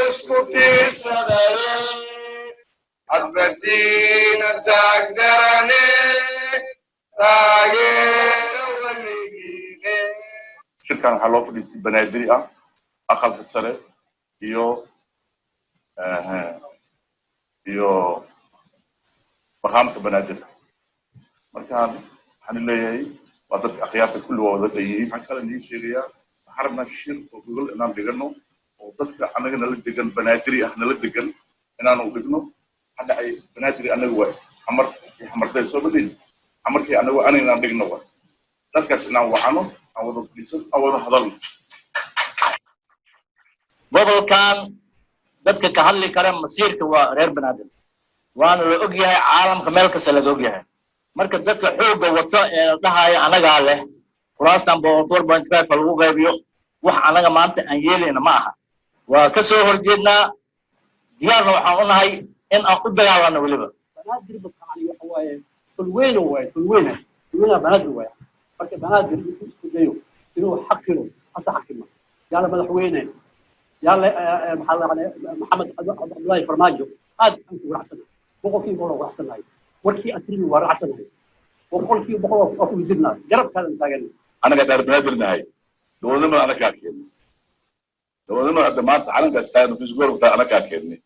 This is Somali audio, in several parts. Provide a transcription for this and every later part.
Isku tiirsadaye adbadiina taagdarane taageero weligiine. Shirkan waxaa loo fadhiistay Banaadiri ah, Aqalka Sare iyo barnaamijka Banaadir. Markaan waxaan leeyahay waa dadka akhyaarta kulli waa wada dhan. Waxaan kale idiin sheegayaa, waxaan rabnaa shir oo gogol inaan dhigano oo dadka annaga nala degan, Banaadiri ah nala degan, inaanu dhigno. Waxaa dhacay Banaadiri annaga waay Xamar iyo Xamarday soo badin Xamarkii annagu aniga inaan dhigno waay dadkaas inaan wacano, aan wada fadhiisan, aan wada hadalno. Gobolkan dadka ka hadli kara masiirka waa reer Banaadir, waana la og yahay, caalamka meel kasta laga og yahay. Marka dadka xoogga wato ee la dhahaayo annagaa leh kuraastan 4.5 ha lagu qaybiyo, wax annaga maanta aan yeelayna ma aha. Waa ka soo horjeednaa, diyaarna waxaan u nahay in aan u dagaalano weliba. Banaadir yani waxa waaye tulweyne waaye, tulweyne, tulweynaha Banaadir waaye. Marka Banaadir intuu isku dayo inuu xaqiro hase xaqimo. Yaala madaxweyne, yaala maxaa la Maxamed Cabdullaahi Farmaajo, aad aan ku raacsanahay, 100% waan raacsanahay. Warkii aad tirimi waa raacsanahay, 100% waa ku jirnaa, garabkaadan taagan. Anaga daar Banaadir nahay, dowladnimada anagaa keennay. Dowladnimada hadda maanta calankaas taagan fisgoorka anagaa keennay.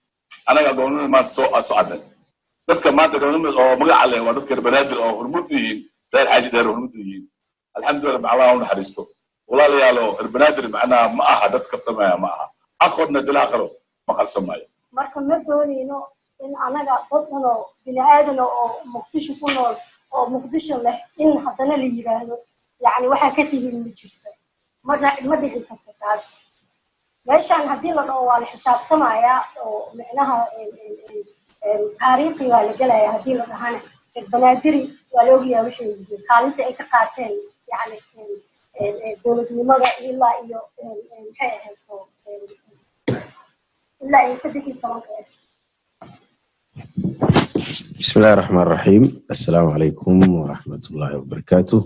Anagaa dowladnimada maanta soo soconnay. Dadka maanta dowladnimada oo magaca leh waa dadka reer Banaadir oo hormuud u yihiin reer Xaaji Dheer, hormuud u yihiin. Alxamdulillah, macnaha u naxariisto. Walaalayaalo, reer Banaadir macnaha ma aha dad kaftamaya, ma aha aqoodna dilaa qaro ma qarsamaayo. Marka ma doonayno in anaga dad oo bini aadan oo Muqdisho ku nool oo Muqdisho leh in haddana la yiraahdo yacni waxaa ka tihiin ma jirto, ma dhici karto taas. Meeshaan haddii la dhaho waa la xisaabtamayaa oo micnaha taariikhi waa la gelaya, haddii la dhahana reer Banaadiri waa la ogyahay waxay yihiin, kaalinta ay ka qaateen yacni dowladnimada ilaa iyo maxay ahayto ilaa iyo 13-ka. بسم الله الرحمن الرحيم، السلام عليكم ورحمة الله وبركاته.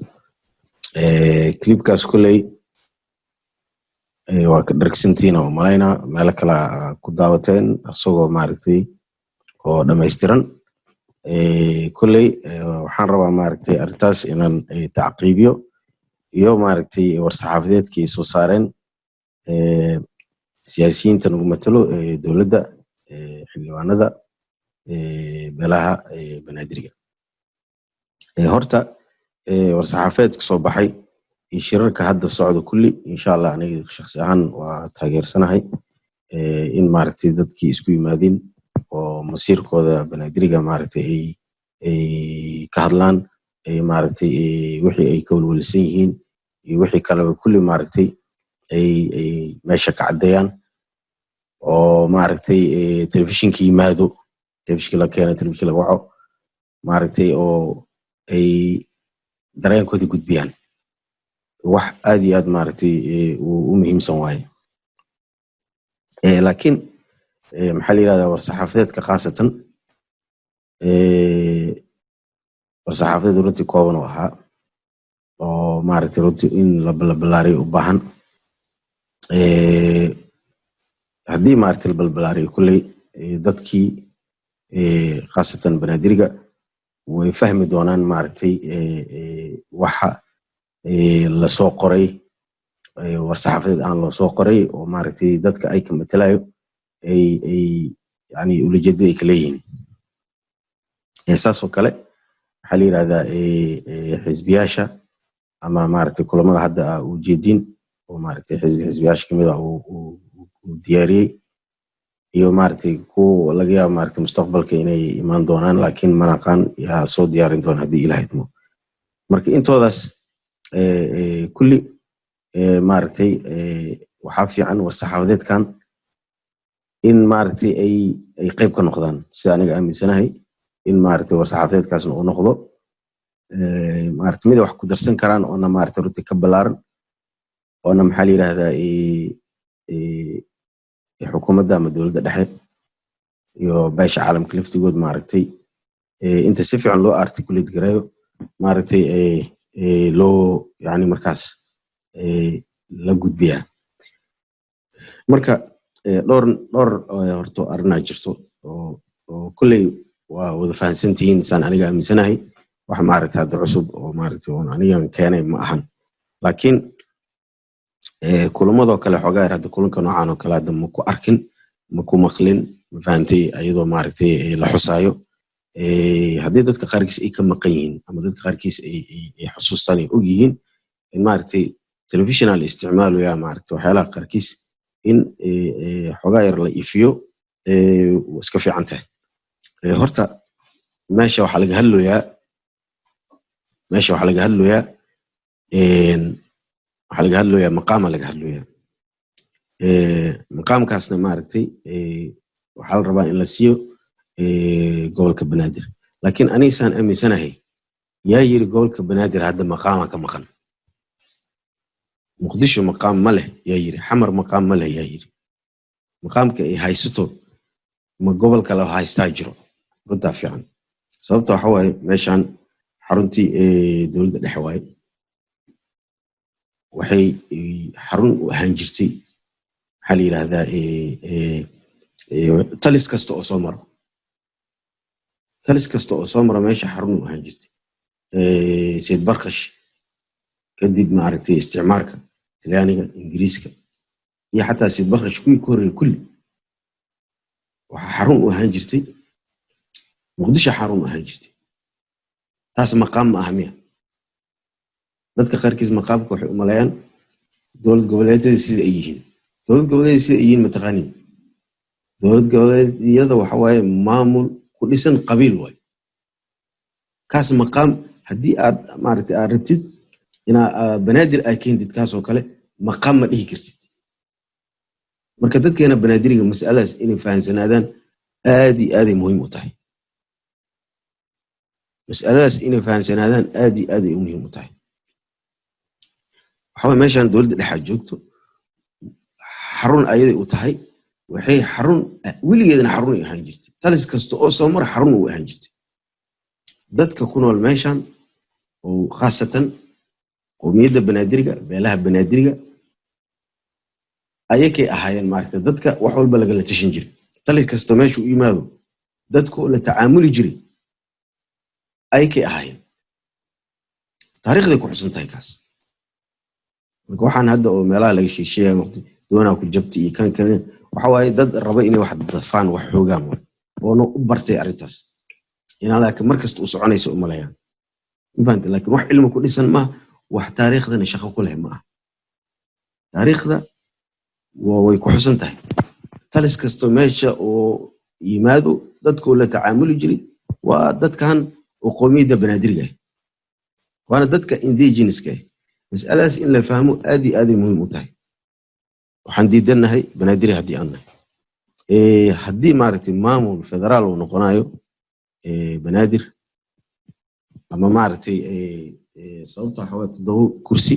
Clipkaas koley waa ka dhargsantihiin oo malaynaa meelo kale aa ku daawateen isagoo maaragtay oo dhammaystiran. Koley waxaan rabaa maaragtay arrintaas inaan tacqiibiyo iyo maaragtay war-saxaafadeedkii ay soo saareen siyaasiyiinta nagu matalo dowladda, xildhibaanada beelaha Banaadiriga. Horta war-saxaafadeedka soo baxay iyo shirarka hadda socda kulli, insha Allah, aniga shakhsi ahaan waa taageersanahay in maaragtay dadkii isku yimaadeen oo masiirkooda Banaadiriga maaragtay ay ka hadlaan, ay maaragtay wixii ay ka welwelsan yihiin iyo wixii kaleba kulli maaragtay ay meesha ka caddeeyaan oo maaragtay telefishinka yimaado, telefishinka la keeno, telefishinka laga waco, maaragtay oo ay dareenkooda gudbiyaan. Wax aad iyo aad maaragtay u muhiimsan waaye. Laakiin maxaa la yirahdaa, war-saxaafadeedka khaasatan, war-saxaafadeed runtii kooban uu ahaa oo maaragtay runtii in la balbalaariyo u baahan. Haddii maaragtay la balbalaariyo kulley dadkii khaasatan Banaadiriga way fahmi doonaan maaragtay waxa lasoo qoray, war-saxaafadeed aan loo soo qoray oo maaragtay dadka ay ka matalayo ay yani ulajeedada ay ka leeyihiin. Saas oo kale waxaa la yirahdaa xisbiyaasha ama maaragtay kulamada hadda aa ujeedin oo maaragtay xisbiyaasha kamid ah uu diyaariyey iyo maaragtay kuwa laga yaabo maaragtay mustaqbalka inay imaan doonaan, laakiin ma naqaan yaa soo diyaarin doona haddii Ilaah idmo. Marka intoodaas kulli maaragtay waxaa fiican war-saxaafadeedkan in maaragtay ay qayb ka noqdaan, sida aniga aaminsanahay, in maaragtay war-saxaafadeedkaasna uu noqdo maaragtay mid ay wax ku darsan karaan oona maaragtay runtii ka ballaaran oona maxaa la yirahdaa xukuumadda ama dowladda dhexe iyo beesha caalamka laftigood maaragtay inta si fiican loo articulate gareeyo maaragtay loo yani markaas la gudbiyaa. Marka dhowr horto arrinaa jirto oo kolley waa wada fahansantihiin, saan aniga aaminsanahay. Wax maaragtay hadda cusub oo maaragtay oon anigan keenay ma ahan, laakiin kulamadoo kale xoogaa yar hadda kulanka noocan oo kale hadda ma ku arkin, ma ku maqlin, ma fahantay, ayadoo maaragtay la xusaayo. Haddii dadka qaarkiis ay ka maqan yihiin ama dadka qaarkiis ay xusuustaan, ay og yihiin in maaragtay telefishinaa la isticmaalayaa, maaragtay waxyaalaha qaarkiis in xoogaa yar la ifiyo waa iska fiican tahay. Horta meesha waxaa laga hadlayaa waxaa laga hadlayaa maqaama laga hadlayaa. Maqaamkaasna maaragtay waxaa la rabaa in la siiyo gobolka Banaadir, laakiin aniga saan aaminsanahay, yaa yiri gobolka Banaadir hadda maqaama ka maqan? Muqdisho maqaam ma leh yaa yiri? Xamar maqaam ma leh yaa yiri? Maqaamka ay haysato ma gobol kale haystaa jiro? Runtaa fiican. Sababta waxa waaye meeshan xaruntii dowladda dhexe waaye. Waxay xarun u ahaan jirtay, maxaa la yidhahdaa, talis kasta oo soo maro, talis kasta oo soo maro meesha xarun u ahaan jirtay. Sayid Barkash kadib, maaragtay, isticmaarka Talyaaniga, Ingiriiska iyo xataa Sayid Barkash kuwii ka horreeyay, kulli waxaa xarun u ahaan jirtay Muqdisho, xarun u ahaan jirtay. Taas maqaam ma aha miya? Dadka qaarkiis maqaamka waxay u maleeyaan dowlad goboleedyada sida ay yihiin. Dowlad goboleedyada sida ay yihiin mataqaaniin? Dowlad goboleedyada waxa waaye maamul ku dhisan qabiil waaye kaas. Maqaam haddii aad maaragtay aad rabtid inaa Banaadir aad keentid, kaasoo kale maqaam ma dhihi kartid. Marka dadkeena Banaadiriga mas'aladaas inay fahansanaadaan aad iyo aaday muhiim u tahay. Mas'aladaas inay fahansanaadaan aad iyo aaday u muhiim u tahay. Waxaa waye meeshan dowladda dhexaad joogto xarun ayaday u tahay. Waxay xarun weligeedna xarun ay ahaan jirtay. Talis kasta oo soo mara xarun uu ahaan jirtay. Dadka ku nool meeshan oo khaasatan qowmiyadda Banaadiriga, beelaha Banaadiriga, ayakay ahaayeen maaragtay dadka wax walba lagala tashan jiray. Talis kasta meesha u yimaado, dadka oo la tacaamuli jiray ayakay ahaayeen. Taariikhday ku xusan tahay kaas. Marka waxaan hadda oo meelaha laga sheegsheegaya, waqti doonaa ku jabta iyo kan kale, waxa waaye dad raba inay wax dafaan, wax xoogaan waay, oona u bartay arrintaas inaa, laakiin mar kasta u soconaysa u malayaan, ma fahamtay? Laakiin wax cilmi ku dhisan maaha, wax taariikhdana shaqo ku leh ma aha. Taariikhda way ku xusan tahay. Talis kasto meesha oo yimaado, dadkoo la tacaamuli jiray waa dadkan oo qowmiyadda Banaadiriga ah, waana dadka indigenouska ah. Mas'aladaas in la fahmo aad iyo aaday muhiim u tahay. Waxaan diidannahay Banaadiri haddii aan nahay, haddii maaragtay maamul federaal uu noqonayo Banaadir ama maaragtay, sababta waxa waaye 7 kursi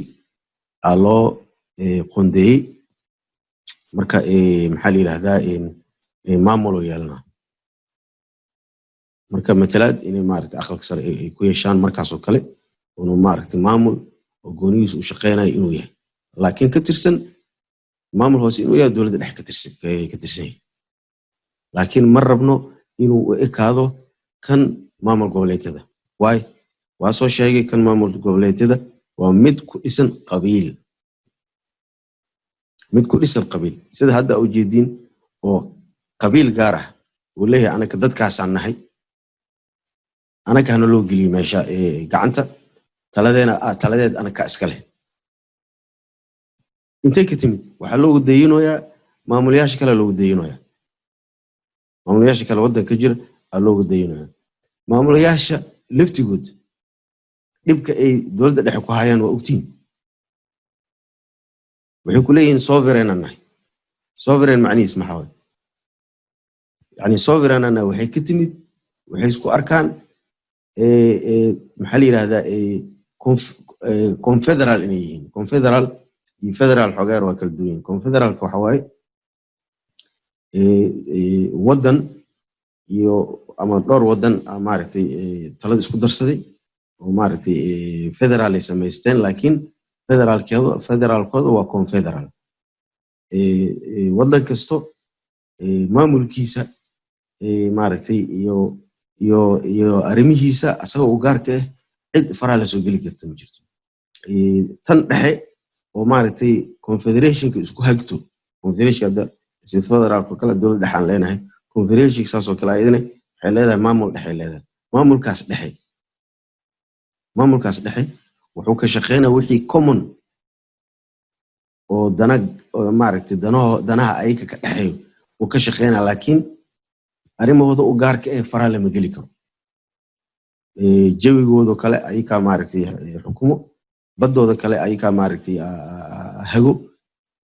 aa loo qoondeeyey. Marka maxaa la yidhahdaa, maamul oo yeelanaa marka matalaad inay maaragtay aqalka sare ay ku yeeshaan markaas oo kale, inuu maaragtay maamul oo goonigiisa u shaqeynayo inuu yahay, laakiin ka tirsan maamul hoose inuu yahay, dowladda dhexe ka tirsan yahay. Laakiin ma rabno inuu u ekaado kan maamul goboleedyada. Waay waa soo sheegay, kan maamul goboleedyada waa mid ku dhisan qabiil, mid ku dhisan qabiil, sida hadda ujeediin oo qabiil gaar ah uu leeyahay: "Anaka dadkaasaan nahay, anaka hana loo geliyo meesha gacanta taladeena, taladeed anaka iska leh." Intay ka timid? Waxaa loogu dayinoyaa maamulayaasha kale, loogu dayinoyaa maamulayaasha kale waddanka ka jira aa loogu dayinoyaa. Maamulayaasha laftigood dhibka ay dowladda dhexe ku hayaan waa ogtiin. Waxay ku leeyihiin sovereign aan nahay. Sovereign macnihiis maxaa waay? Yani sovereign aan nahay waxay ka timid, waxay isku arkaan, maxaa la yidhahdaa, confederal inay yihiin. Confederal iyo federal xogeer waa kala duwan yihiin. Confederalka waxa waaye waddan iyo ama dhowr waddan maaragtay talada isku darsaday oo maaragtay federal ay samaysteen, laakiin federaalkooda waa confederal. Waddan kasto maamulkiisa, maaragtay, iyo arrimihiisa asaga u gaarka ah, cid faraha lasoo geli karta ma jirto. Tan dhexe oo, maaragtay, confederationka isku hagto, confederationka hadda sida federaalka kale dowlad dhexe aan leenahay, confederationka saasoo kale ayadana waxay leedahay maamul dhexe leedahay. Maamulkaas dhexe wuxuu ka shaqeynaya wixii common oo dana, maaragtay, danaha ayaga ka dhexeeyo uu ka shaqeynaya, laakiin arrimahooda u gaarka eh faraha lama geli karo. Jawigooda kale ayakaa, maaragtay, xukumo, baddooda kale ayakaa, maaragtay, hago,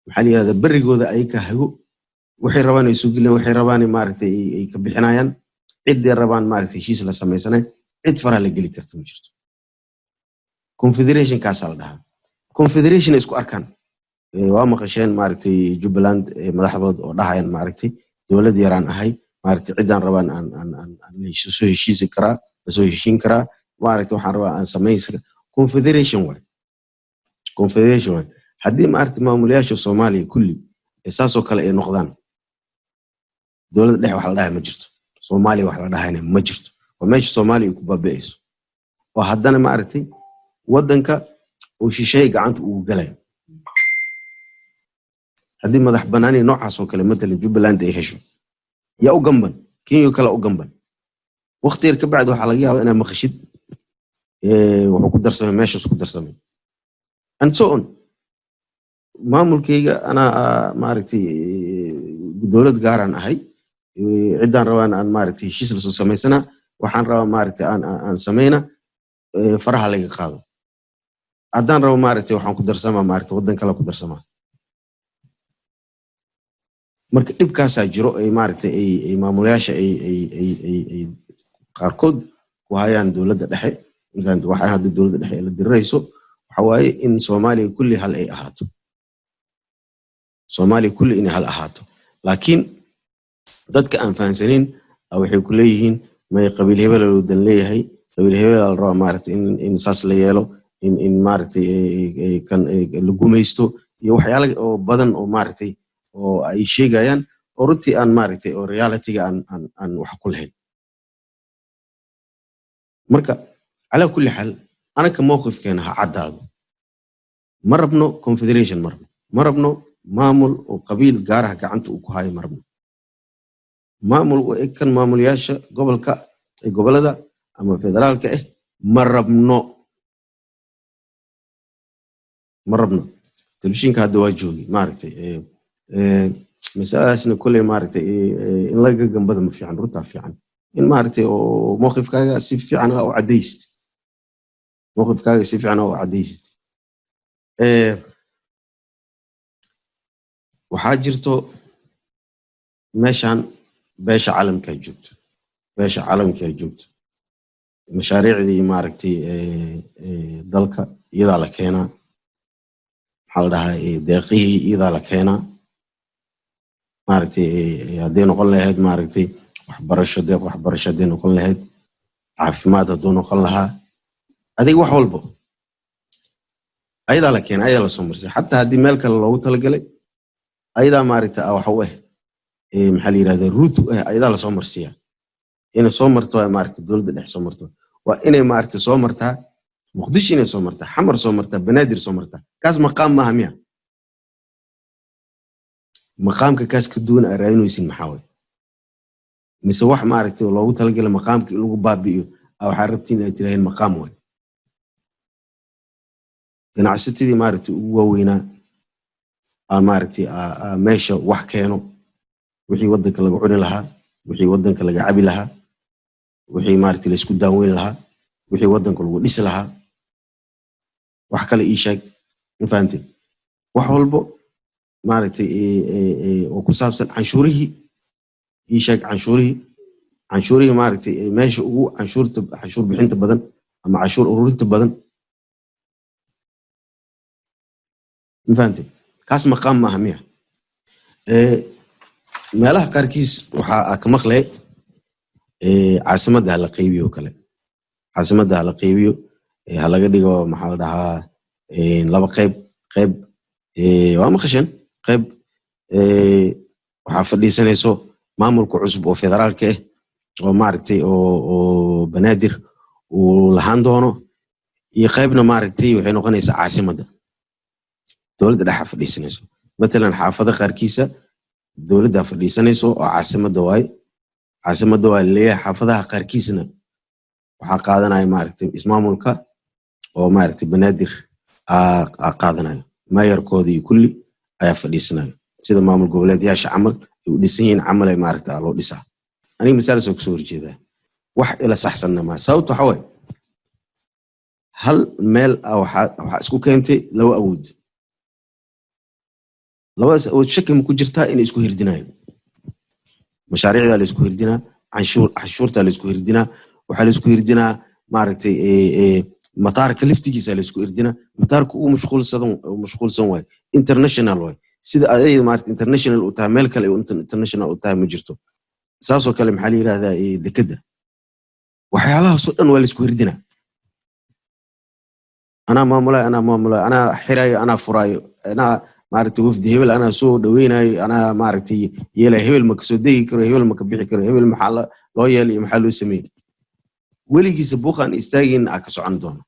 maxaa la yihahdaa, berigooda ayakaa hago. Waxay rabaan ay soo geliyaan, waxay rabaan, maaragtay, ay ka bixinayaan, ciday rabaan, maaragtay, heshiis la samaysanay. Cid faraha la geli karta ma jirto. Confederationkaasaa la dhahaa. Confederation ay isku arkaan. Waa maqasheen, maaragtay, Jubbaland madaxdood oo dhahayan, maaragtay, dowlad yaraan ahay, maaragtay, ciddaan rabaan aan soo heshiisi karaa, lasoo heshiin karaa, maaragtay, waxaan rabaa aan samaysi. Confederation waay, confederation waay. Haddii, maaragtay, maamulayaasha Soomaaliya kulli saasoo kale ay noqdaan, dowladda dhexe wax la dhahay ma jirto, Soomaaliya wax la dhahayna ma jirto. Waa meesha Soomaaliya ay ku baabi'ayso oo haddana, maaragtay, waddanka uu shisheeye gacanta ugu galayo. Haddii madax banaani noocaas oo kale, matalan, Jubbaland ay hesho, yaa u gamban? Kenya kale u gamban. Waqti yar ka bacdi waxaa laga yaabaa inaad maqashid wuxuu ku darsamay meeshaas, ku darsamay, and so on. Maamulkayga anaa, maaragtay, dowlad gaaraan ahay, ciddaan rabaan aan, maaragtay, heshiis lasoo samaysanaa, waxaan rabaa, maaragtay, aan samayna, faraha laga qaado. Haddaan rabo, maaragtay, waxaan ku darsamaa, maaragtay, waddan kale ku darsamaa. Marka dhibkaasaa jiro ay, maaragtay, ay maamulayaasha ay qaarkood ku hayaan dowladda dhexe. Waxaan hadda dowladda dhexe ay la dirirayso waxa waaye in Soomaaliya kulli hal ay ahaato, Soomaaliya kulli inay hal ahaato. Laakiin dadka aan fahansanin waxay ku leeyihiin, may, qabiil hebel loo dan leeyahay, qabiil hebel la rabaa, maaragtay, in saas la yeelo, in maaragtay, kan la gumaysto iyo waxyaala oo badan oo, maaragtay, oo ay sheegayaan oo runtii aan, maaragtay, oo realityga aan wax ku lahayn. Marka calaa kulli xaal, anaka mowqifkeena ha caddaado. Ma rabno confederation, ma rabno, ma rabno maamul oo qabiil gaaraha gacanta uu ku hayo, ma rabno maamul u eg kan maamulayaasha gobolka ee gobolada ama federaalka ah, ma rabno, ma rabno. Telefishinka hadda waa joogi, maaragtay, masaladaasna kolley, maaragtay, in laga gambada ma fiican, runtaa fiican in, maaragtay, oo mowqifkaaga si fiican u caddaysid, mowqifkaaga si fiican u caddaysid. Waxaa jirto meeshan beesha caalamkaa joogto, beesha caalamkaa joogto. Mashaariicdii, maaragtay, dalka iyadaa la keenaa, maxaa la dhahaa, deeqihii iyadaa la keenaa, maaragtay, hadday noqon lahayd, maaragtay, waxbarasho, deeq waxbarasho hadday noqon lahayd, caafimaad hadduu noqon lahaa, adiga wax walbo ayadaa la keenay, ayadaa lasoo marsay. Xataa haddii meel kale loogu talagalay, ayadaa, maaragtay, waxa u ah, maxaa la yirahdaa, route u ah, ayadaa lasoo marsiyaa. Inay soo marto waa, maaragtay, dowladda dhex soo marto, waa inay, maaragtay, soo martaa Muqdisho, inay soo martaa Xamar, soo martaa Banaadir, soo martaa. Kaas maqaam maaha miya? Maqaamka kaas ka duwan aa raadinaysin maxaa waye? Mise wax, maaragtay, loogu talagalay maqaamka in lagu baabi'iyo waxaa rabtiin inaad tiraaheen maqaam waay? Ganacsatadii, maaragtay, ugu waaweynaa maaragtay, meesha wax keeno, wixii waddanka laga cuni lahaa, wixii waddanka laga cabi lahaa, wixii, maaragtay, laisku daaweyn lahaa, wixii waddanka lagu dhisi lahaa, wax kale ii sheeg, ma fahanteen? Wax walbo, maaragtay, oo ku saabsan canshuurihii, ii sheeg, canshuurihii, maaragtay, meesha ugu canshuurta, canshuur bixinta badan ama canshuur ururinta badan, ma fahanteen? Kaas maqaam maaha miya? Meelaha qaarkiis waxaa ka maqlay caasimadda hala qaybiyo kale, caasimadda hala qaybiyo, ha laga dhigo, maxaa la dhahaa, laba qayb. Qayb waa maqasheen, qayb Waxaa fadhiisanayso maamulka cusub oo federaalka ah oo maaragtay oo Banaadir uu lahaan doono, iyo qaybna maaragtay waxay noqonaysaa caasimadda dowladda dhexa fadhiisanayso. Matalan, xaafado qaarkiisa dowladda fadhiisanayso oo caasimadda waaye, caasimadda waa laleeyahay. Xaafadaha qaarkiisna waxaa qaadanaya maaragtay ismaamulka oo maaragtay Banaadir aa qaadanayo, maayarkooda iyo kulli ayaa fadhiisanayo. Sida maamul goboleedyaasha camal ay u dhisan yihiin camal ay maaragtay loo dhisaa. Aniga masaalis oo kasoo horjeedaa, wax ila saxsanna maa. Sababta waxa waaye, hal meel ah waxaa isku keentay laba awood. Labadaas awood shaki ma ku jirtaa inay isku hirdinayo? Mashaariicdaa la isku hirdinaa, canshuurtaa la isku hirdinaa, waxaa la isku hirdinaa maaragtay mataarka laftigiisa la isku hirdinaa. Mataarka ugu mashquulsan waay, international waay. Sida ayada maaragtay international u tahay, meel kale ay international u tahay ma jirto. Saasoo kale, maxaa la yidhahdaa, dekedda, waxyaalahaasoo dhan waa la isku hirdinaa. Anaa maamulayo, anaa maamulayo, anaa xirayo, anaa furaayo, anaa maaragtay wafdi hebel anaa soo dhaweynayo, anaa maaragtay yeelayo, hebel ma kasoo degi karo, hebel ma ka bixi karo, hebel maxaa loo yeelay iyo maxaa loo sameeyey. Weligiisa buuqaan istaagin aa ka socon doono.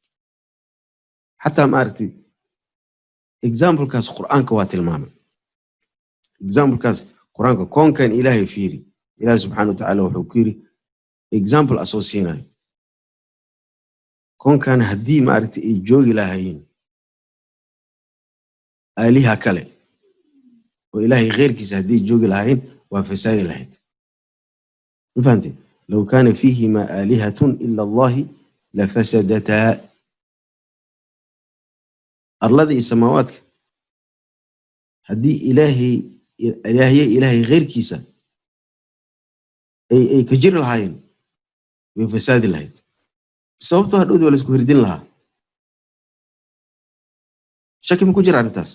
Xataa maaragtay examplekaas Qur'aanka waa tilmaamay. Examplekaas Qur'aanka, koonkan Ilaahay fiiri, Ilaahay subxaana watacaala wuxuu ku yiri, example asoo siinayo, koonkan haddii maaragtay ay joogi lahaayeen aaliha kale oo Ilaahay kheyrkiisa, haddii joogi lahaayeen, waa fasaadi lahayd. Ma fahamtay? "Low kaana fiihima aalihatun ila Allahi lafasadataa." Arlada iyo samaawaadka haddii Ilaahay, ilaahye Ilaahay kheyrkiisa ay ka jiri lahaayeen, way fasaadi lahayd. Sababtoo hadhowdi waa la isku hirdin lahaa. Shaki ma ku jira arrintaas?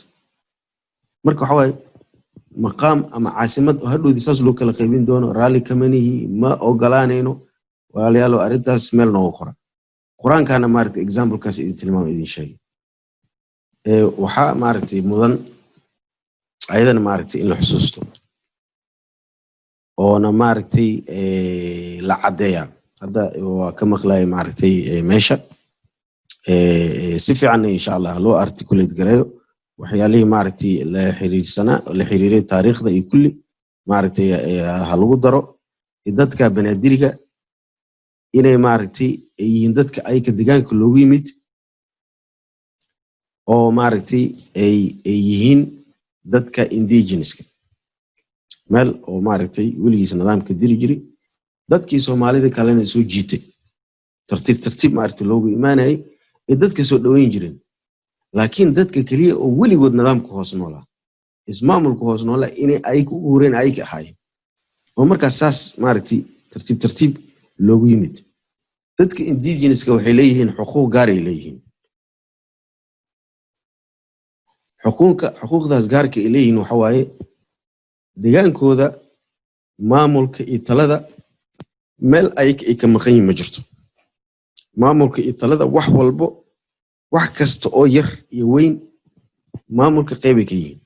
Marka waxa waaye, maqaam ama caasimad oo hadhowdi saas loo kala qaybin doono raalli kamanihi, ma ogolaanayno. Walaalayaalo, arrintaas meel noogu qora. Qur-aankana maaragtay examplekaas idin tilmaama, idin sheegay. Waxaa maaragtay mudan ayadana maaragtay in la xusuusto oona maaragtay la caddeeya. Hadda waa ka maqlaya maaragtay meesha si fiicanna insha Allah loo articulate gareeyo waxyaalihii maaragtay la xiriirsanaa, la xiriiray taariikhda iyo kulli maaragtay ha lagu daro. Dadka Banaadiriga inay maaragtay ay yihiin dadka ayka deegaanka loogu yimid oo maaragtay ay yihiin dadka indigenouska, meel oo maaragtay weligiis nidaamka diri jiray, dadkii Soomaalida kalena soo jiitay, tartiib tartiib maaragtay loogu imaanayay, ay dadka soo dhoweyn jireen. Laakiin dadka keliya oo weligood nidaamka hoos noolaa, ismaamulka hoos noolaa, inay ayka ugu horeen ayka ahaayeen, oo markaas saas maaragtay tartiib tartiib loogu yimid. Dadka indigenouska waxay leeyihiin xuquuq gaaray leeyihiin. Xuquuqdaas gaarka ay leeyihiin waxa waaye, degaankooda maamulka iyo talada meel ay ka maqan yihiin ma jirto. Maamulka iyo talada, wax walbo, wax kasta oo yar iyo weyn, maamulka qeybay ka yihiin.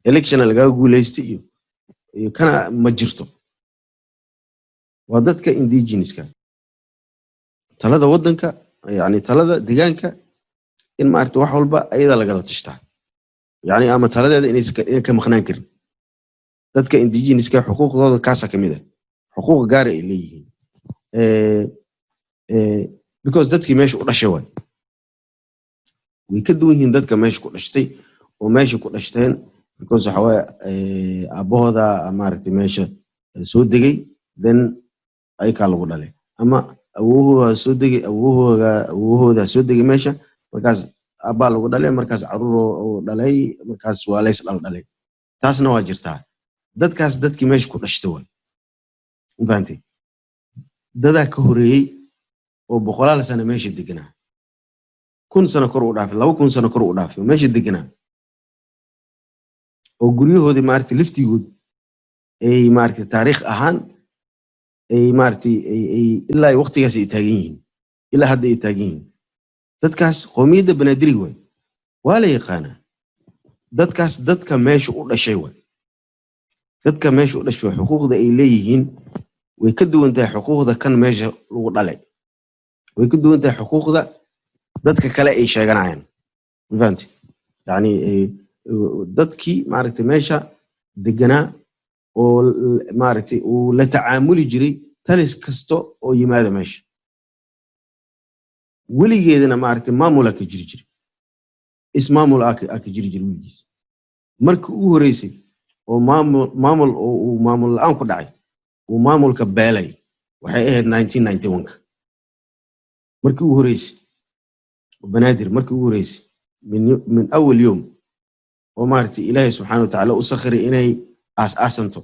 Electiona lagaga guulaystay iyo kana ma jirto. Waa dadka indigenouska talada waddanka, yani talada deegaanka, in maaragta wax walba ayada lagala tashtaa, yani ama taladeeda inay ka maqnaan karin. Dadka indigenouska xuquuqdooda kaasa kamid ah, xuquuq gaara ay leeyihiin, because dadkii meesha u dhashay waay. Way ka duwan yihiin dadka meesha ku dhashtay oo meesha ku dhashteen, because waxa waaye, aabbahooda maaragtay meesha soo degay, then ayakaa lagu dhalay, ama awowahooda soo degay, awowahooda soo degay meesha, markaas aabbaa lagu dhalay, markaas caruur oo dhalay, markaas waa lays dhal dhalay. Taasna waa jirtaa. Dadkaas dadkii meesha ku dhashtay waay. Ma fahantay? Dadaa ka horeeyey oo boqolaal sano meesha deganaa, 1000 sano kor u dhaafay, 2000 sano kor u dhaafay, oo meesha deganaa, oo guryahoodii maaragtay laftigood ay maaragtay taariikh ahaan ay maaragtay ay ilaa ay waqtigaas ay taagan yihiin, ilaa hadda ay taagan yihiin. Dadkaas qoomiyadda Banaadiriga waay, waa la yaqaanaa. Dadkaas dadka meesha u dhashay waay. Dadka meesha u dhashay waay, xuquuqda ay leeyihiin way ka duwan tahay xuquuqda kan meesha lagu dhalay, way ka duwan tahay xuquuqda dadka kale ay sheeganayaan. Ma fahamtay? Yani dadkii maaragtay meesha deganaa oo maaragtay uu la tacaamuli jiray talis kasta oo yimaada meesha, weligeedana maaragtay maamula ka jiri jiray, ismaamul aa ka jiri jiray weligiis. Markii ugu horeysay oo maamul oo uu maamul la'aan ku dhacay, uu maamulka beelay, waxay ahayd 1991ka. Markii ugu horeysay Banaadir, markii ugu horeysay min awal yowm oo maaragtay Ilaahay subxaana wa tacaala u sakhiray inay aas-aasanto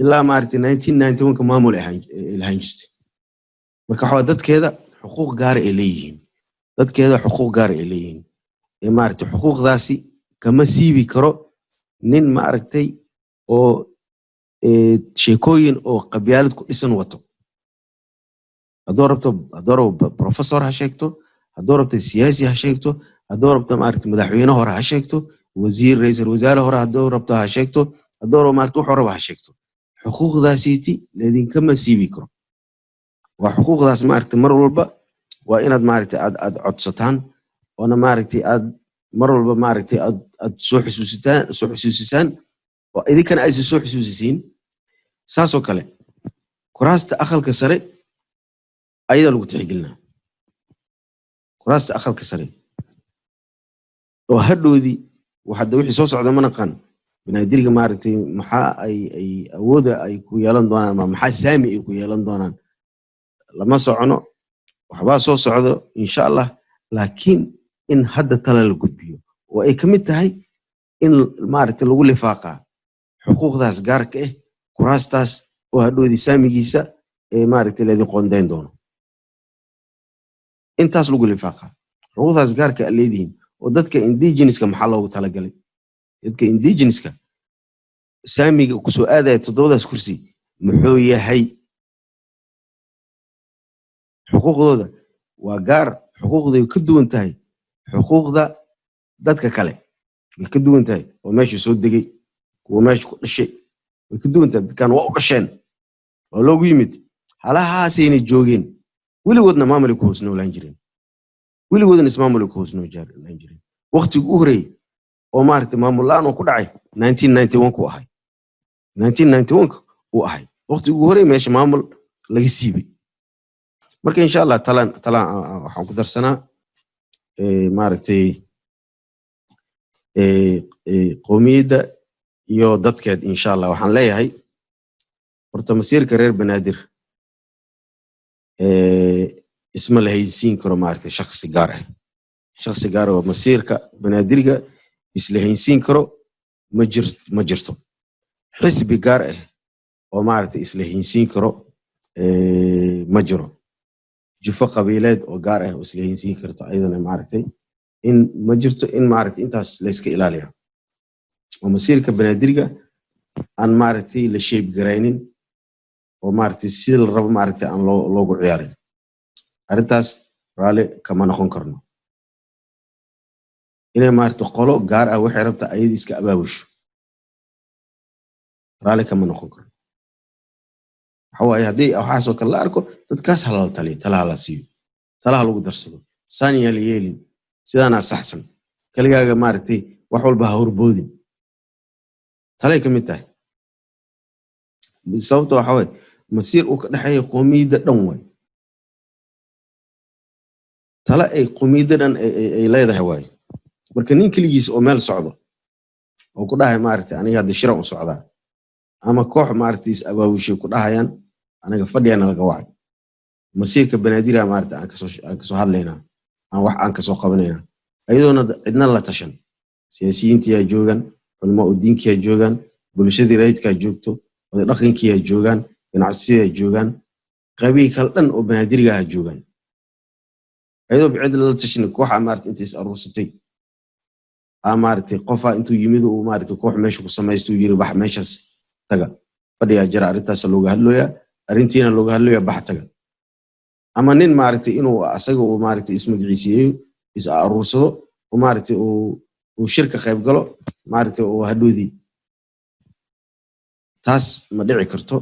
ilaa maaragtay 1991ka maamul ay lahaan jirtay. Marka waxaa dadkeeda xuquuq gaara ay leeyihiin, dadkeeda xuquuq gaara ay leeyihiin ee maaragtay xuquuqdaasi kama siibi karo nin maaragtay oo sheekooyin oo qabyaalad ku dhisan wato. Hadduu rabto, hadduu rabo professor ha sheegto, hadduu rabto siyaasi ha sheegto, hadduu rabto maaragtay madaxweyne hore ha sheegto, wasiir, ra'iisul wasaare hore hadduu rabto ha sheegto, hadduu rabo maaragtay wuxuu rabo ha sheegto, xuquuqdaasiiti laidinkama siibi karo. Waa xuquuqdaas maaragtay mar walba waa inaad maaragtay aad codsataan, oona maaragtay aad mar walba maaragtay aad soo xusuusitaan, soo xusuusisaan, oo idinkana aysan soo xusuusisiin. Saasoo kale kuraasta aqalka sare ayadaa lagu tixgelinaa. Kuraasta aqalka sare oo hadhoodii hadda wixii soo socda ma naqaan, Banaadiriga maaragtay maxaa ay awooda ay ku yeelan doonaan ama maxaa saami ay ku yeelan doonaan lama socono. Waxbaa soo socdo insha Allah, laakiin in hadda tala la gudbiyo oo ay ka mid tahay in maaragtay lagu lifaaqaa xuquuqdaas gaarka ah, kuraastaas oo hadhoodii saamigiisa ee maaragtay laydin qoondayn doono, intaas lagu lifaaqaa xuquuqdaas gaarka aad leedihiin. Oo dadka indigenouska maxaa loogu talagalay? Dadka indigenouska saamiga kusoo aadaya toddobadaas kursi muxuu yahay? Xuquuqdooda waa gaar, xuquuqday ka duwan tahay xuquuqda dadka kale, way ka duwan tahay oo meesha soo degay, kuwa meesha ku dhashay way ka duwan tahay. Dadkan waa u dhasheen, waa loogu yimid, halahaasayna joogeen, weligoodna maamulay ku hoos noolaan jireen, weligoodna ismaamulay ku hoos noolaan jireen. Waqtigii u horeeyey oo maaragtay maamul la'aan oo ku dhacay 1991 ku ahay, 1991 uu ahay waqtigii ugu horreeyey meesha maamul laga siibay. Marka insha Allah talaan waxaan ku darsanaa maaragtay qowmiyadda iyo dadkeed. Insha Allah waxaan leeyahay horta masiirka reer Banaadir isma la haysiin karo maaragtay shakhsi gaar ah. Shakhsi gaar ah oo masiirka Banaadiriga isla haysiin karo ma jirto. Xisbi gaar ah oo maaragtay isla haysiin karo ma jiro. Jufo qabiileed oo gaar ah oo isla haysiin karto ayadana maaragtay in ma jirto. In maaragtay intaas la iska ilaaliya oo masiirka Banaadiriga aan maaragtay la shape garaynin oo maaragtay sida la rabo maaragtay aan loogu ciyaarin, arrintaas raalli kama noqon karno. Inay maaragtay qolo gaar ah waxay rabta ayada iska abaabusho raalli kama noqon karno. Waxa waaye haddii waxaasoo kale la arko, dadkaas ha lala taliyo, talaha la siiyo, talaha lagu darsado. Saan yaa la yeelin, sidaanaa saxsan, kaligaaga maaragtay wax walba ha horboodin, talay ka mid tahay. Sababta waxa waaye masiir uu ka dhexeeya qoomiyadda dhan waay, tala ay qoomiyadda dhan ay leedahay waaye. Marka nin keligiis oo meel socdo oo ku dhahay maaragtay aniga hadda shiran u socdaa, ama koox maaragtay is abaabushay ku dhahayaan aniga fadhiyana laga wacay, masiirka Banaadira maaragtay aan kasoo hadlaynaa, aan wax aan kasoo qabanaynaa, ayadoona cidna la tashan, siyaasiyiintiyaa joogan, culamaa u diinkiyaa joogaan, bulshadii rayidkaa joogto, oday dhaqankiyaa joogaan, ganacsiyada joogaan, qaybihii kale dhan oo Banaadirigaha joogaan, ayadoo cid lala tashan, kooxa maaragtay inta is aruursatay aa maaragtay qofa intuu yimid uu maaragtay koox meesha ku samaysta uu yiri bax meeshaas taga, fadhiyaa jira, arrintaas looga hadlooyaa, arrintiina looga hadlooyaa, bax taga. Ama nin maaragtay inuu asaga uu maaragtay ismagaciisiyeeyo, is aruursado oo maaragtay uu Uu shirka qayb galo, maaragtay, oo hadhoodii taas ma dhici karto.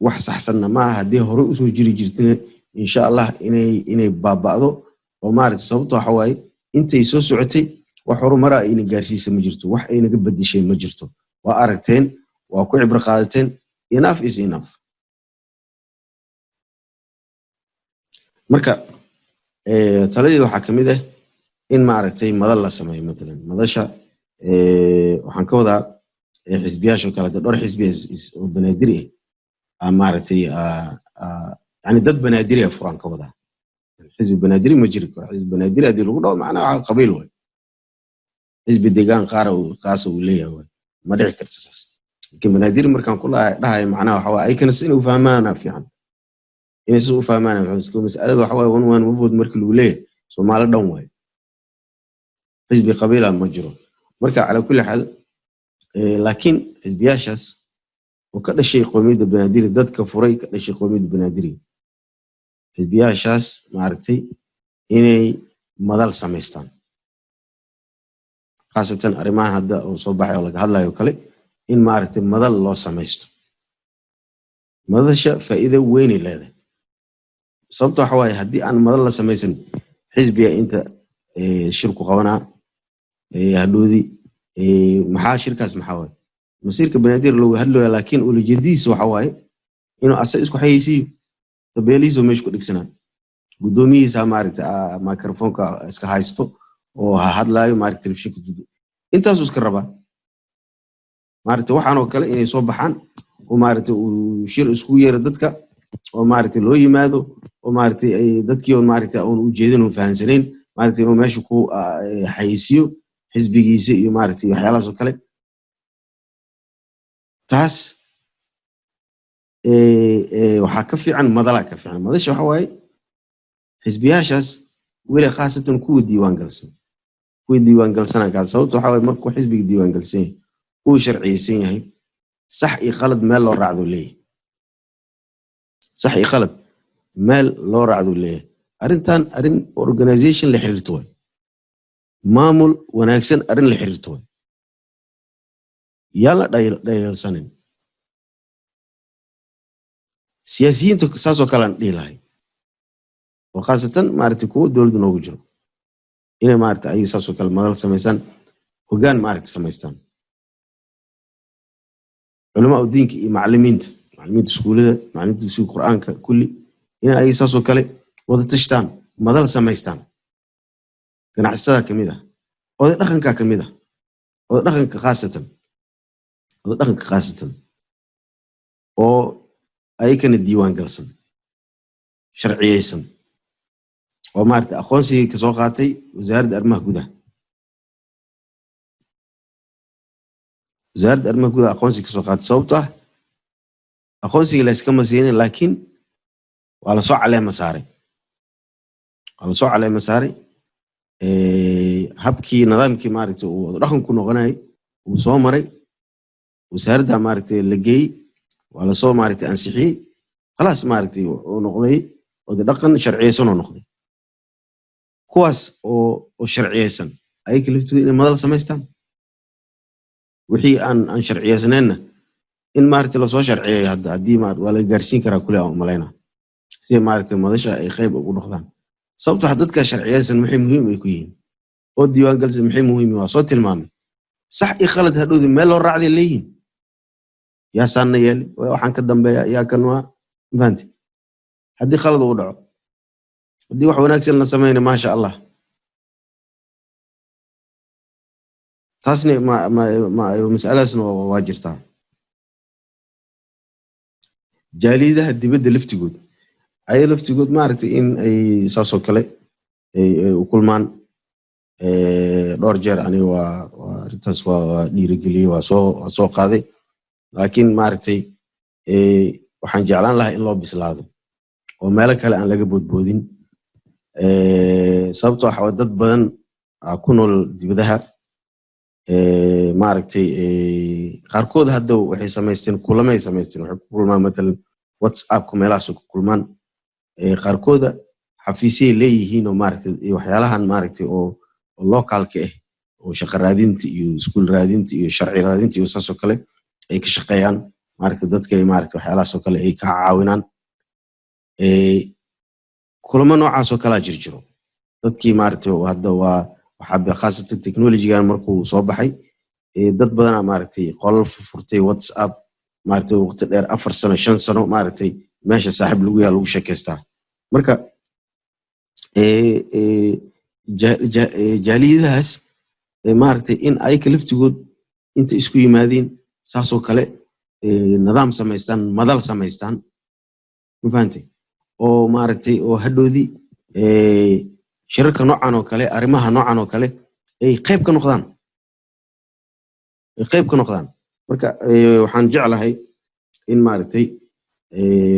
Wax saxsanna maaha. Haddii hore usoo jiri jirtina, insha Allah inay baaba'do oo, maaragtay, sababta waxa waaye intay soo socotay wax horumara ayna gaarsiisa ma jirto, wax aynaga bedeshay ma jirto. Waa aragteen, waa ku cibro qaadateen. Enough is enough. Marka taladeeda waxaa kamid ah in, maaragtay, madal la sameeyo. Matalan madasha waxaan ka wadaa xisbiyaasha oo kaleeto, dhowr xisbi oo Banaadiri ah, maaragtay, yani dad Banaadiri ah furaan ka wadaa. Xisbi Banaadiri ma jiri karo. Xisbi Banaadiri haddii lagu dhaho, macnaha waxa qabiil waay, xisbi deegaan qaara qaasa uu leeyahay waay. Ma dhici karta saas. Laakiin Banaadiri markaan ku dhahayo, macnaha waxa waaye ayakana si inay u fahmaana fiican, inay si u fahmaan. Mas'alada waxa waaye one man one vote markii lagu leeyahay, Soomaali dhan waay, xisbi qabiila ma jiro. Marka cala kulli xaal, laakiin xisbiyaashaas oo ka dhashay qowmiyadda Banaadiri, dadka furay ka dhashay qowmiyadda Banaadiri, xisbiyaashaas, maaragtay, inay madal samaystaan, khaasatan arrimahan hadda oo soo baxay oo laga hadlayo kale, in, maaragtay, madal loo samaysto. Madasha faa'iido weynay leedahay. Sababta waxa waaye haddii aan madal la samaysan, xisbiga inta shirku qabanaa hadhoodii maxaa shirkaas? Maxaa waaye masiirka Banaadir looga hadlaya? Laakiin ulajeedadiisa waxa waaye inuu asa isku xayeysiiyo, tabeelihiisa meesha ku dhigsanaa, guddoomiyihiisa, maaragtay, microphoneka iska haysto oo ha hadlaayo, maaragtay, telefishinka dudu intaasuu iska rabaa. Maaragtay, waxaan oo kale inay soo baxaan oo, maaragtay, uu shir isku yeero dadka oo, maaragtay, loo yimaado oo, maaragtay, ay dadkii oo, maaragtay, oon ujeedin oon fahansanayn, maaragtay, inuu meesha ku xayeysiiyo xisbigiisa iyo, maaragtay, waxyaalahaas oo kale. Taas waxaa ka fiican madalaa ka fiican. Madasha waxa waaye xisbiyaashaas weli, khaasatan kuwa diiwaan galsan, kuwa diiwaan galsanaa kaa. Sababta waxa waaye markuu xisbiga diiwaan galsan yahay, uu sharciyeysan yahay, sax iyo qalad meel loo raacduu leeyahay, sax iyo qalad meel loo raacduu leeyahay. Arrintan arrin organization la xiriirto waay, maamul wanaagsan arrin la xiriirto waay. Yaan la dhayalsanin. Siyaasiyiinta saasoo kale aan dhihi lahay, oo khaasatan, maaragtay, kuwa dowladda noogu jiro, inay, maaragtay, ayaga saasoo kale madal samaystaan, hoggaan, maaragtay, samaystaan. Culamaa u diinka iyo macallimiinta iskuulada, macallimiinta dugsiga Qur'aanka, kulli inay ayaga saasoo kale wada tashtaan, madal samaystaan. Ganacsatada kamid ah, oday dhaqanka kamid ah, oday dhaqanka khaasatan, oday dhaqanka khaasatan oo ayakana diiwaan galsan, sharciyeysan, oo, maaragtay, aqoonsigii kasoo qaatay Wasaaradda Arrimaha Gudaha. Wasaaradda Arrimaha Gudaha aqoonsiga kasoo qaatay. Sababto ah aqoonsiga layskama siinin, laakiin waa lasoo caleema saaray, waa lasoo caleema saaray. Habkii nidaamkii, maaragtay, uu wada dhaqanku noqonayay uu soo maray, wasaaradda, maaragtay, la geeyey, waa lasoo, maaragtay, ansixiyey. Khalaas, maaragtay, wuxuu noqday oday dhaqan sharciyeysan oo noqday. Kuwaas oo sharciyeysan ayaga laftooda inay madal samaystaan. Wixii aan sharciyeysnaynna in, maaragtay, lasoo sharciyeeyo. Hadda haddii waa la gaarsiin karaa kule aan umalaynaa, si, maaragtay, madasha ay qayb ugu noqdaan. Sababto wax dadka sharciyeysan maxay muhiim ay ku yihiin oo diiwaan galsan? Maxay muhiim? Waa soo tilmaamay. Sax iyo khalad hadhowdi meel loo raacday leeyihiin. Yaa saanna yeeli, waxaan ka dambeeya, yaa kan waa mafahanti. Haddii khalad uu dhaco, haddii wax wanaagsan la sameyna, maasha Allah. Taasna ma masaladaasna waa jirtaa. Jaaliyadaha dibadda laftigood, ayaga laftigood, maaragtay, in ay saasoo kale ay u kulmaan. Dhowr jeer aniga waa arrintaas waa dhiirigeliyey, waa soo qaaday, laakiin, maaragtay, waxaan jeclaan lahaa in loo bislaado oo meelo kale aan laga boodboodin. Sababto waxa waaye dad badan aa ku nool dibadaha, maaragtay, qaarkood hadda waxay samaysteen kulamay samaysteen, waxay ku kulmaan matalan WhatsAppka, meelahaas ku kulmaan. Qaarkooda xafiisyay leeyihiin oo, maaragtay, iyo waxyaalahan, maaragtay, oo localka ah. Oo shaqo raadinta iyo iskuul raadinta iyo sharci raadinta iyo saas oo kale ay ka shaqeeyaan, maaragtay, dadka ay, maaragtay, waxyaalahaas oo kale ay ka caawinaan. Kulamo noocaas oo kalaa jiro. Dadkii, maaragtay, hadda waa waxaa khaasatan technologygan markuu soo baxay, dad badanaa, maaragtay, qolal furtay WhatsApp, maaragtay, waqti dheer, 4 sano, 5 sano, maaragtay, meesha saaxiib lagu yaha, lagu sheekaystaa. Marka jaaliyadahaas, maaragtay, in ayaka laftigood inta isku yimaadiin saasoo kale nidaam samaystaan, madal samaystaan, ma fahantay, oo, maaragtay, oo hadhoodii shirarka noocan oo kale, arrimaha noocan oo kale ay qayb ka noqdaan, ay qayb ka noqdaan. Marka waxaan jeclahay in, maaragtay,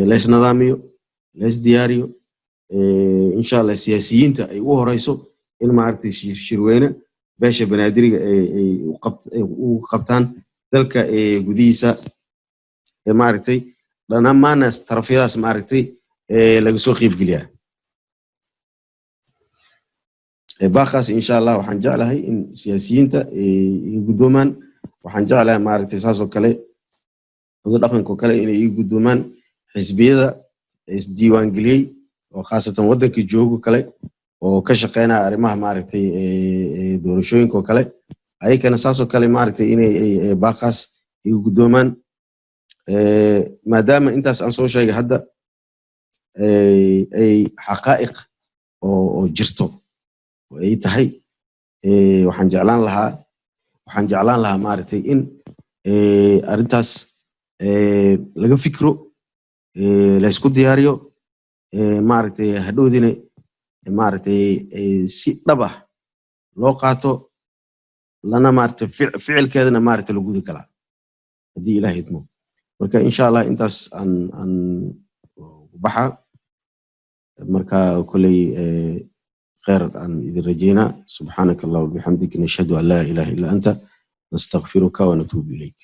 lays nidaamiyo, lays diyaariyo, insha Allah siyaasiyiinta ay u horeyso, in, maaragtay, shirweyne beesha Banaadiriga ay u qabtaan dalka gudihiisa, maaragtay, dhammaana tarafyadaas, maaragtay, laga soo qeybgeliyaa baaqaas. Insha Allah waxaan jeclahay in siyaasiyiinta ay guddoomaan. Waxaan jeclahay, maaragtay, saas oo kale oda dhaqanka oo kale inay ii guddoomaan, xisbiyada isdiiwaangeliyey oo khaasatan waddanka joogo kale oo ka shaqeynaya arrimaha, maaragtay, doorashooyinka oo kale, ayakana saas oo kale, maaragtay, inay baaqaas igu guddoomaan. Maadaama intaas aan soo sheegay hadda ay xaqaa'iq oo jirto oo ay tahay, waxaan jeclaan lahaa, maaragtay, in arrintaas laga fikro, la isku diyaariyo, maaragtay, hadhowdina, maaragtay, si dhab ah loo qaato, lana, maaragtay, ficilkeedana, maaragtay, la gudi kalaa haddii Ilaah idmo. Marka insha Allah intaas aan baxa. Marka koley khayr aan idin rajeynaa. Subxaanaka Allah wabixamdik, nashhadu an laa ilaha illa anta, nastakfiruka wanatuubu ilayk.